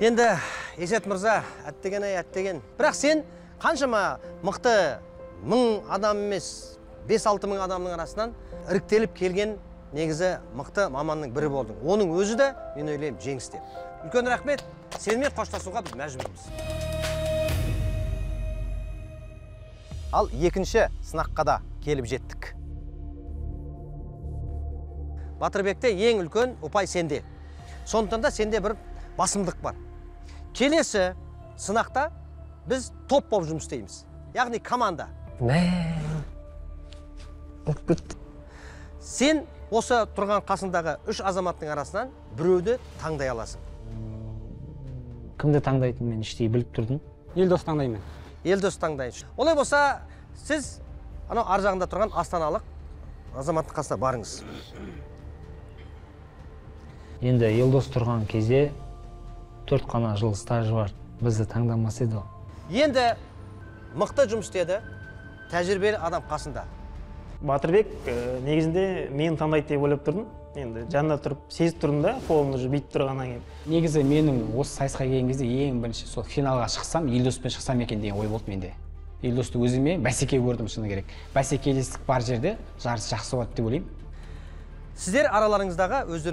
Енді Есет мырза, әттеген ай, әттеген. Бірақ сен қаншама мықты 1000 адам емес, 5-6 мың адамның арасынан іріктеліп келген негізі мықты маманның бірі болдың. Оның өзі де, мен ойлаймын, жеңіс деп. Үлкен рахмет. Сенімен қоштасуға біз мәжбүрміз. Ал екінші сынаққа да келіп жеттік. Батырбекте ең үлкен ұпай сенде. Сондықтан да сенде бір басымдық бар. Келесі сынақта біз топ болып жұмыс істейміз. Яғни команда. Сен осы тұрған қасындағы 3 азаматтың арасынан біреуді таңдай аласың. Кімді таңдайтынын мен іштей біліп тұрдым. Елдос таңдаймын. Елдос таңдайын. Олай болса, сіз анау ар жағында тұрған астаналық азаматтың қасына барыңыз. Енді Елдос тұрған кезде 4 қана жыл стажы бар, бізді таңдамас еді. Енді мықты жұмыс істеді, тәжірибелі адам қасында. Батырбек негізінде мені таңдайды деп ойлап тұрдым. Енді жанында тұрып сезіп тұрдым да, қолымды уже бүйтіп тұрғаннан кейін. Негізі менің осы сайысқа келген кезде ең бірінші сол финалға шықсам, Елдоспен шықсам екен деген ой болды менде. Елдосты өзіме бәсеке көрдім, шыны керек. Бәсекелестік бар жерде жарыс жақсы болады деп ойлаймын. Сіздер араларыңыздағы өздеріңіз